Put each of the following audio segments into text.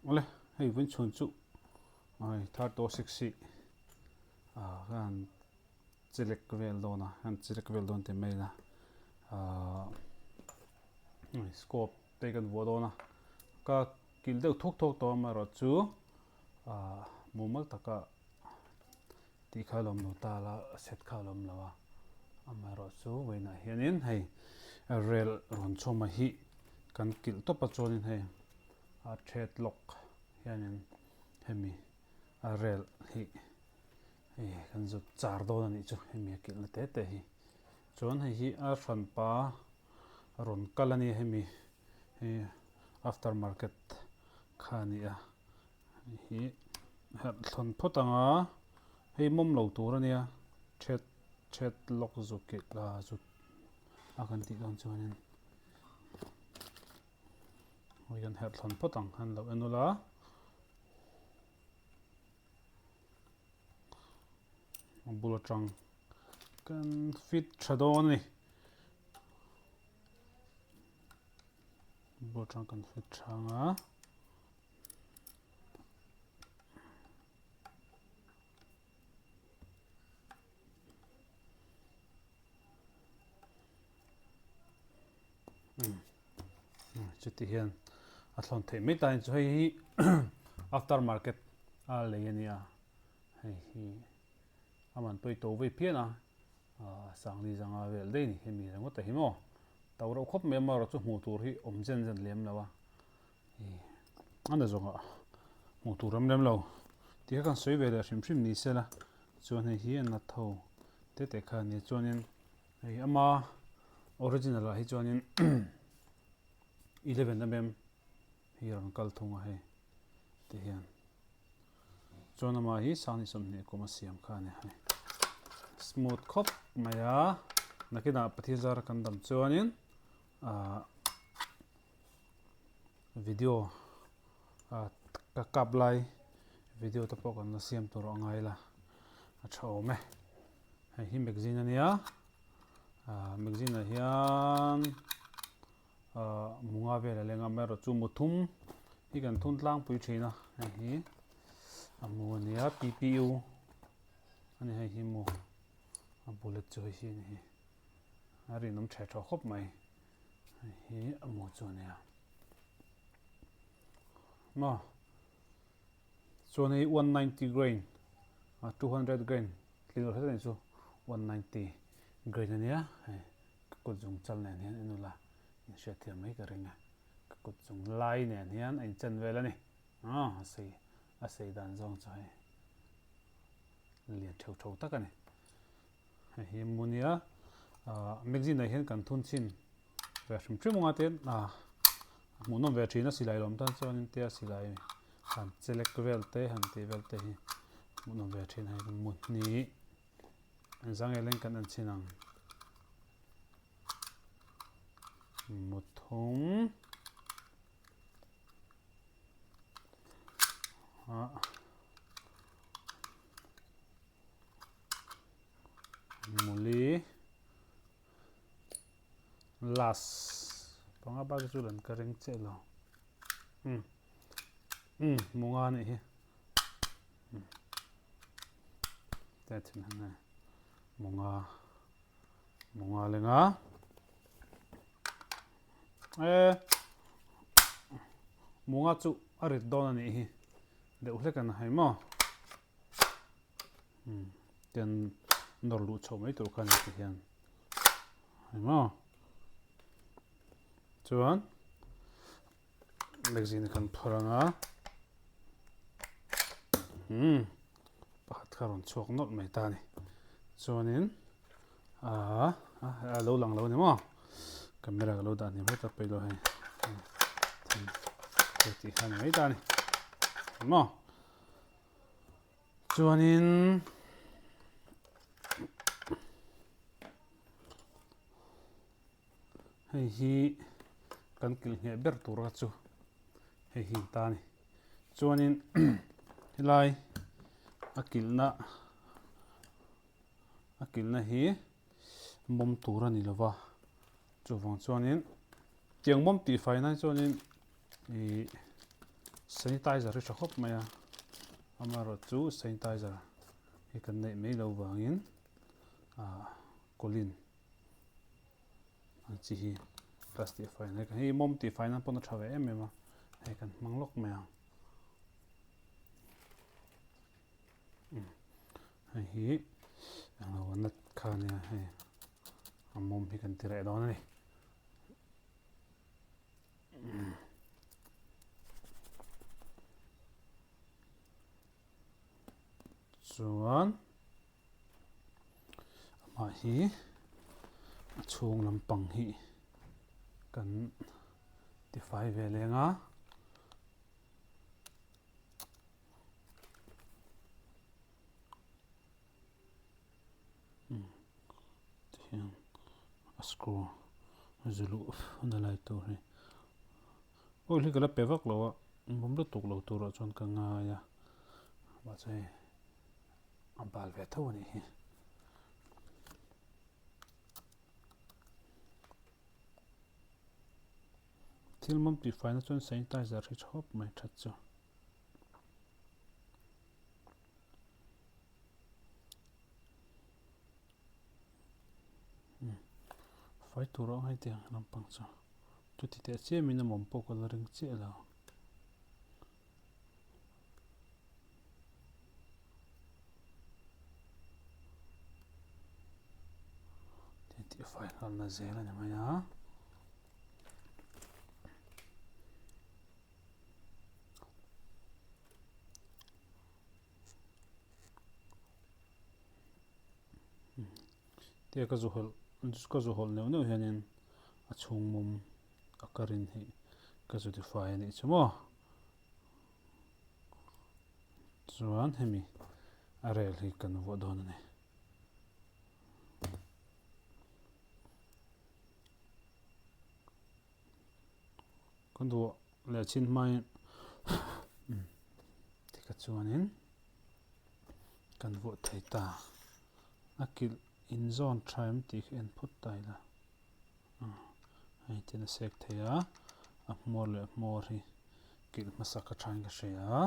Awle hei vawiin chhun chu hei third to six hi ah ka han chelek vel dawn a han chelek vel dawn tih mai ila ah scope te kan vuah dawn a ka kilh deuh thuk thuk tawh amaherawh chu ah mumal taka tih kha a lawm lo ta la set kha a lawm lo a amaherawh chu vawiinah hianin hei rel rawn chhawma hi kan kilh tawp a chuanin hei a thet lawk hianin hemi a rel hi hei kan zut char dawn a nih chu hemi a kilhna te te hi chuan hei hi a hranpa rawn kal a ni hemi hi after market kha a ni a hei hi herh thlawn phawt ang a hei mawm lo tur a nia thet thet lawk zuk kilh la zut a kan tih dawn chuanin hei kan herh thlawn phawt ang han lo en ula. A bul atang kan fit tha dawn a ni a bul atang kan fit tha ang a. Chuti hian a thlawn theih mai ta chu hei hi after market a lei a nia hei hi a man pawi to vei phian a sangli zanga vel daih a ni hemi ringawt a hi maw to reuh khawp mai amaherawh chu hmuh tur hi awm zen zen lem lo a a na zawngah hmuh tur awm lem lo tih kha kan sawi ve leh hrim hrim ni se la chuan hei hi an la tho te te kha a nia chuanin Hei ama original ah hi chuanin 11 mm hi rawn kal thung a hei ti hian chuan ama hi sangni 20 kum a siam kha a ni hei smooth khawp mai a nakinah Pathian zara kan dam chuanin ah video ah ka kap lai video te pawh kan la siam tur a ngai la a tha awm e. Hei hi magazine a nia ah magazine ah hian ah munga vel a leng a amaherawh chu mu thum hi kan thun tlangpui thin a hei hi a mu a nia P P U a ni hei hi mu a bullet chu hei hi a ni hi a rinawm tha tha khawp mai hei hi a mu chu a nia maw chuan hei 190 grain 200 grain tling lo hret a ni chu 190 grain a nia hei ka kut zung chal nen hian en ula in hriat thiam mai ka ring a ka kut zung lai nen hian a inchen vel a ni a sei a sei dan zawng chu hei lian theuh theuh tak a ni hei hi munia magazine ah hian kan thun chhin Ve hrim hrim anga te ah hmuhnawm ve thin a silai lawm tan chuanin tia silai han chelek vel te han tih vel te hi hmuhnawm ve thin a hei mut hnih zangel in kan en chhin ang mut thum ah muli. Last panga bak chu lan ka ring chiah lo um um munga nih hi te thin han nei munga munga lenga e munga chu a rit dawn a nih hi deuh hlek an hai maw um ten nawr luh chhoh mai tur kha a ni ti hian engmaw chuan magazine kan phawrh ang a umm pakhat kha rawn chhuak nawlh mai ta a ni chuanin ahh a lo lang lo a ni maw camera ka lo dah hniam hlek a pawi lo hei hei tih kha a ni mai ta a ni engmaw. Chuanin hei hi kan kilh ngheh ber tur a chu hei hi ta a ni chuanin helai a kilhna a kilhna hi mawm tur a ni lova chuvang chuanin tiang mawm tih fai nan chuanin ih. Sanitizer hi tha khawp mai a, amaherawhchu sanitizer hi kan neih mai loh vangin ah Colin ang chi hi glass tih fai nan hei mawm tih fai nan pawn a tha ve em em a, hei kan hmang lawk mai ang. Hei hi englo a nut kha a nia hei a mawm hi kan ti reh dawn a ni. Chuan amah hi a chhung lampang hi kan tifai ve leng a. Tihian a screw zu luh na lai tur hi oil hi ka la pe vak lo a bawm lutuk lo turah chuan ka ngai a mahse hei a bal ve tho a nih hi. Thil mawm tih faina chuan sanitizer hi chhawp mai that chu. Fai tur ang hei tiang lampang chu chuti teh chiam in a mawm pawh ka la ring chiah lo. Tih fai nghal na zel a ni mai a. Tia ka zu hawlh ka zu hawlh neuh neuh hianin a chhung mum a ka rin hi ka zu tifai a nih chu maw. Chuan hemi a rel hi kan vuah dawn a ni. Kan duh leh chin hmain tikha chuanin kan vuah thei ta. A kilh inzawn tha em tih kha en phawt ta ila. Hei tin a sek thei a, a hmawr leh hmawr hi kilh hmasa ka thain ka hria a,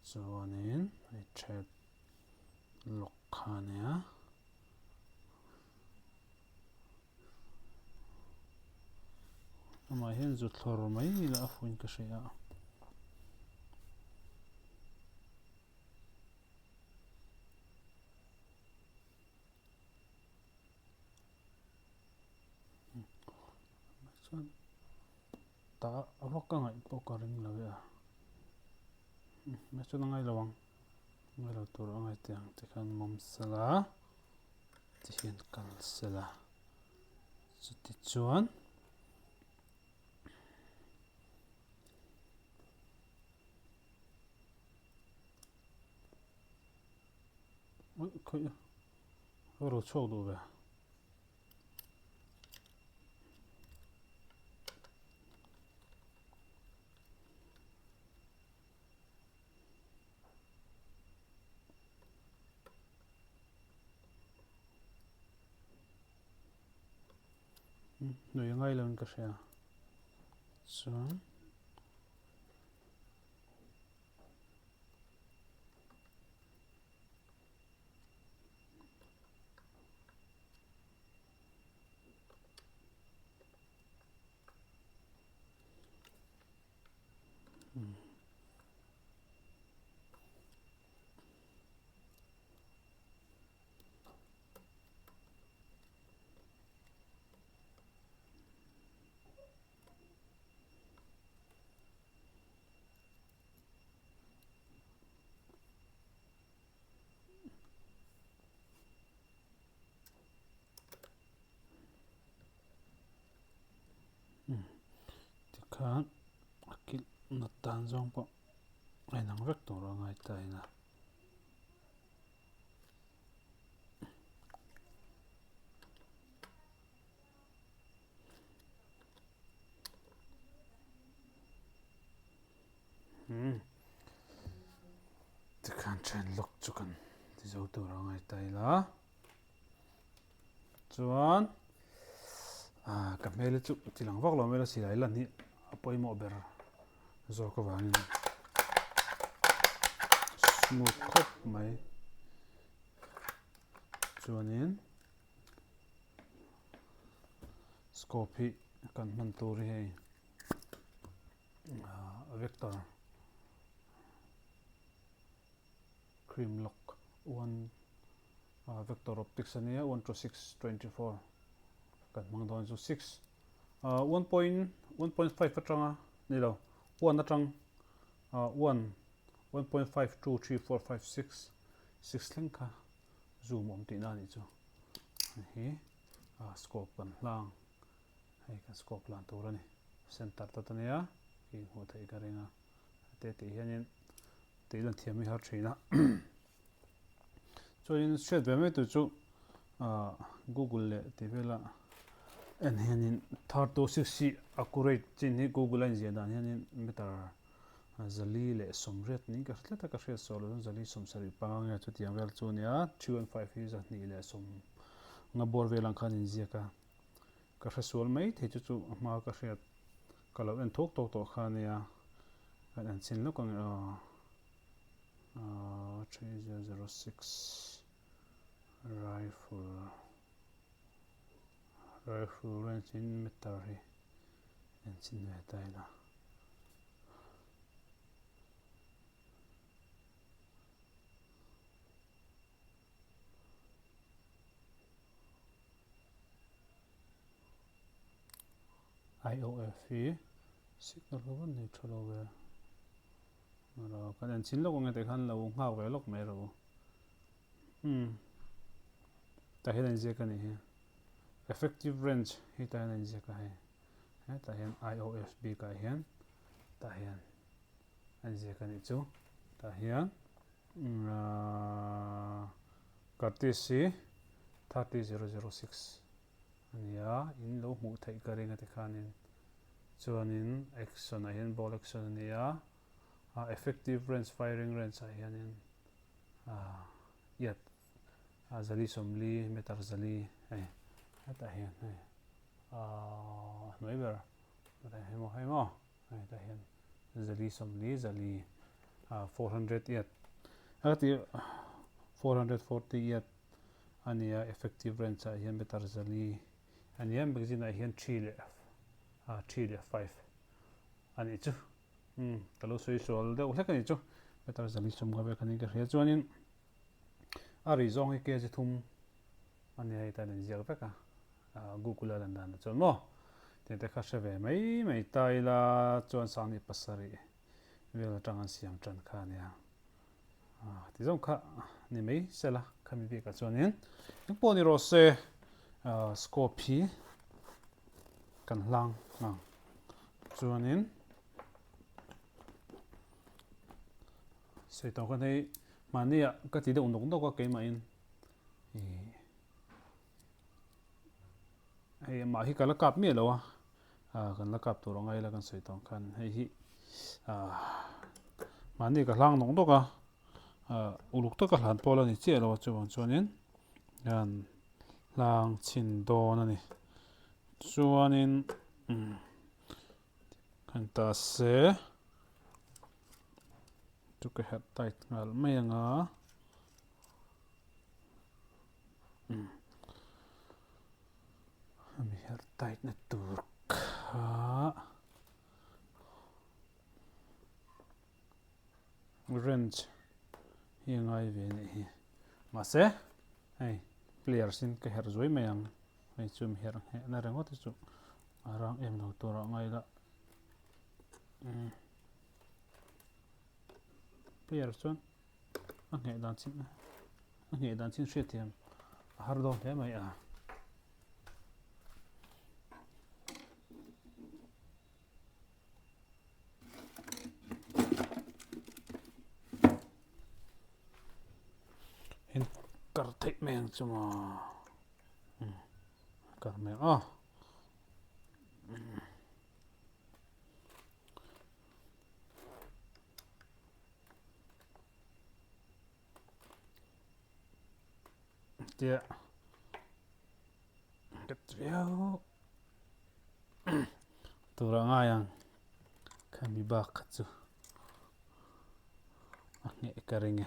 chuanin hei thread lock kha a nia. Amah hian zu thlawr mai ila a fuin ka hria a. Chuan tah a vak a ngaih pawh ka ring lo e a chuan a ngai lo ang ngai lo tur a ngai teh ang tikhan mawm sela tihian kal sela chuti chuan. Ui khawih a va ro chhuak duh ve. Hnui a ngai lo in ka hria chuan. Tikhan a kilh nat dan zawng pawh a inang vek tur a ngai ta ina. Tikhan then lawk chu kan ti zo tur a ngai ta ila. Chuan ah ka hmel hi chu ti lang vak lo mai la silai lan hi a pawimawh ber. Zawk avangin smooth khawp mai. Chuanin scope hi kan hman tur hi hei vector cream lock one vector optics ania 1 to 6 24 kan hmang dawn chu 6 1.1.5 atanga ni lo 1 atang 1 1.5 2 3 4 5 6 6 thleng kha zoom awm tihna a nih chu hi scope kan hlang hei kan scope lan tur a ni center dot ania khi hmuh theih ka ring a te tih hianin tih lan thiam hi har thin a chuanin hriat ve mai tur chu google leh tih vela en hianin third to six hi accurate chin hi google a inziah dan hianin meter zali leh sawmriat niin ka hre tlat a ka hriat sawi loh chuan zali sawmsarih panga nge chutiang vel chu ania 315 hi zahnih leh sawm nga bawr vel ang khan inziak a ka hre sual mai thei chu chu a hma ka hriat ka lo en thuk tawk tawh kha ania kan en chin lawk ang e aw 3006 rifle rifle range in meter hi en chin ve ta ila. IOF hi signal lo an nei tha lo ve alo kan en chin lawk ange tih khan lo nghak ve lawk mai rawh u umm tah hian a inziak a nih hi effective range hi tah hian a inziak a hei hetah hian IOF bikah hian tah hian a inziak a nih chu tah hian Curtis hi 30006 a ni a, in lo hmuh theih ka ring a tikhanin chuanin action ah hian ball action a ni a, effective range firing range ah hianin iat zali sawmli meter zali hei hetah hian hei a hnuai ber hei maw hei maw. Hetah hian zali sawmli zali 400 yard a ti 440 yard a ni a effective range ah hian meter zali a ni a magazine ah hian 3 leh 3 leh 5 a nih chu ka lo sawi sual deuh hlek a nih chu meter zali sawmnga vel kha niin ka hria chuanin a ri zawng hi kg thum a nia hei tan inziak vek a Google a lan dan ah chuan maw tiang te kha hre ve mai mai ta ila chuan sanghnih pasarih vel atang an siam tan kha a nia ti zawng kha ni mai sela khami bikah chuanin engpawh ni rawh se scope hi kan hlang ang chuanin sawi tawh khan hei mahni ah ka ti deuh nawk nawk a keimahin Hei amah hi ka la kap miah lo a, kan la kap tur ang aila kan sawi tawh ang khan hei hi mahni ka hlang nawk nawk a, uluk taka hlan pawh la ni chiah lo a chuvang chuanin hian hlang chhin dawn a ni. Chuanin kan ta se chu ka herh tight nghal mai ang a. Ami her tight na tur kha wrench hi a ngai ve anih hi mahse hei pliers in ka herh zuai mai ang hei chu mi herh ngheh na ringawt hi chu a rang em lo tur ah ngai la pliers chuan a ngheh dan chin a ngheh dan chin hriat thiam a har dawn hle mai a. In kar theih mai ang chu maw kar mai ang aw. Tia nghet viau tur a ngai ang. Khami bak kha chu a ngheh ka ring e.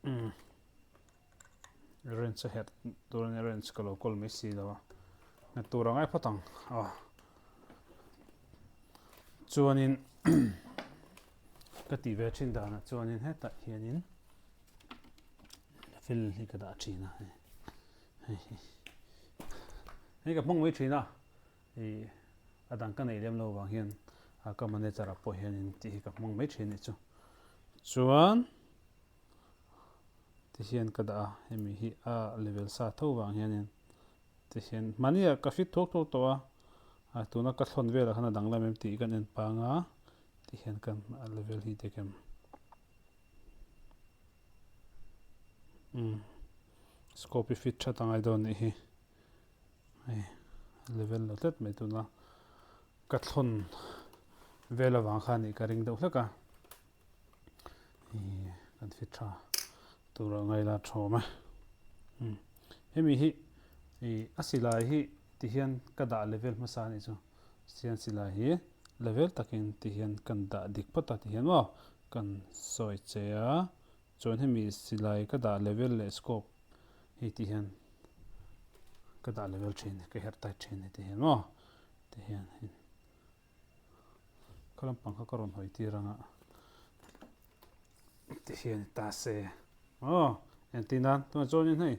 Umm wrench a herh tur a nia wrench ka lo kawl mai si lo a nghet tur a ngai phawt ang aw chuanin ka tih ve thin danah chuanin hetah hianin level hi ka dah thin a hei hei hi hei ka hmang mai thin a. Hei a dang ka neih lem lo vang hian ka manager ah pawh hianin tih hi ka hmang mai thin anih chu. Chuan ti hian ka dah a, hemi hi a level sa tho vang hianin ti hian mahni ah ka fit thuak thuak tawh a, tuna ka thlawn velah khan a danglam em tih kan en pang a, ti hian kan a level hi dik em. Umm scope hi fit that a ngai dawn anih hi. Hei level lo tlat mai tuna ka thlawn vel avang khan ih ka ring deuh hlek a ih kan fit tha tur a ngaila thawm a hemi hi ih a silai hi ti hian ka dah level hmasa anih chu tihian silai hi level takin ti hian kan dah dik phawt a ti hian maw kan sawi che a. Chuan hemi silai ka dah level leh scope hei tih hian ka dah level thin ka herh tight thin heti hian maw ti hian kha lampang kha ka rawn hawi tir anga ti hian ta se aw engtin nan tunah chuanin hei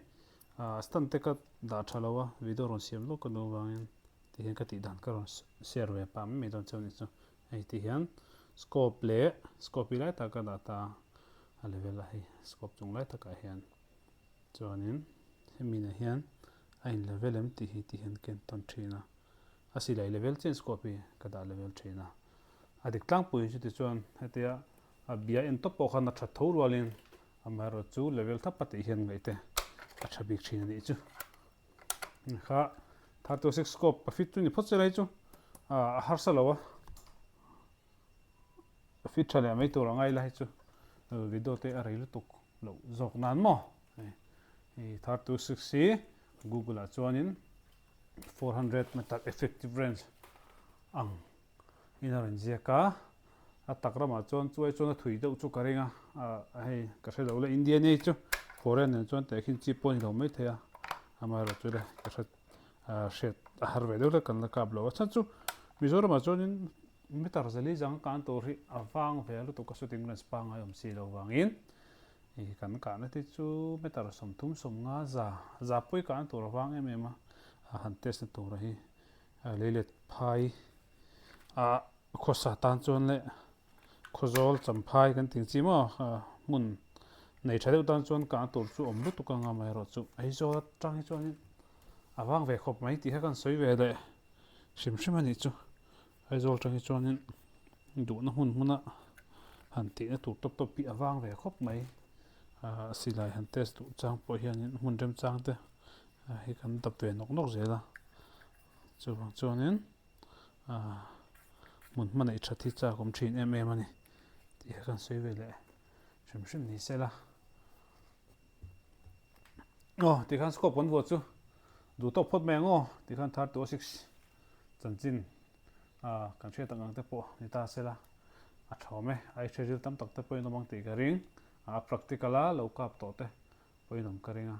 ah stand te ka dah tha lo a video rawn siam lawk ka duh avangin ti hian ka tih dan ka rawn share ve pah mai mai dawn chuan chu. Hei ti hian scope leh scope hi lai tak ka dah ta a level a hei scope chung lai takah hian chuanin hemi ah hian a in level em tih hi ti hian ka en tawn thin a a silai level chian scope hi ka dah level thin a a dik tlangpui chu tichuan hetia a bia en tawp pawh khan a that tho rualin amaherawh chu level thap a tih hian ngaihte a tha bik thin a nih chu. Kha 36 scope a fit chu ni phawt se lai chu a harsa lo a a fit tha leh mai tur a ngai lai chu video te a rei lutuk loh zawk nan maw hei 36 hi google ah chuanin 400 meter effective range ang in a rawn ziak a a tak ramah chuan chuai chuan a thui deuh chu ka ring a ah hei ka hre lo le India nei chu foreign nen chuan tehkhin chi pawh a ni lo maithei a amaherawh chu le ka hre ah hriat a har ve deuh hlek kan la kap lo a chhan chu Mizoramah chuanin meter zali zang kan tur hi a vang ve lutuk a shooting range pangngai awm si lo vangin ih kan kahna te chu meter 30 15 za za pawi kahna tur a vang em em a a han test na tura hi leilet phai a khawsa tan chuan leh khawzawl champhai kan tih ang chi maw hmun nei tha deuh tan chuan kah tur chu awm lutuk anga amaherawhchu Aizawl atang hi chuanin a vang ve khawp mai tih kha kan sawi ve leh hrim hrim a nih chu Aizawl atang hi chuanin duhna hmun hmuna han tihna tur tawp tawp hi a vang ve khawp mai a silai han test duh chang pawh hianin hmun remchang te hei kan dap ve nawk nawk zel a chuvang chuanin hmun hmanei that hi chak awm thin em em a ni tih kha kan sawi ve leh hrim hrim ni se la aw tikhan scope kan vuah chu duh tawk phawt mai ang aw tikhan 30 chanchin kan hriat ang ang te pawh ni ta se la a tha awm e a i hre ril tam tak te pawh in awm ang tih ka ring a practical a lo kap tawh te pawh in awm ka ring a.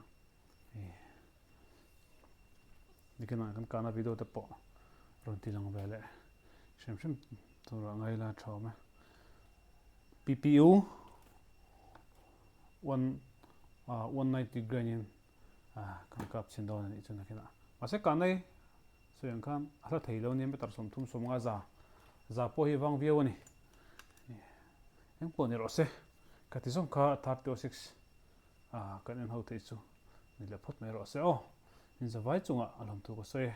Nikinah kan kahna video te pawh rawn ti lang ve leh hrim hrim turah ngai la tha awm e. PPU 190 grain in kan kap chhin dawn a nih chu nakinah. Mahse kahna hi sawi ang khan a hla thei lo nia meter 30 50 za za pawh hi vang viau a ni. Engpawh ni rawh se ka ti zawng kha 3006 Ah, kan en ho theih chu ni leh phawt mai rawh se aw. In zavai chungah a lawmthu ka sawi e.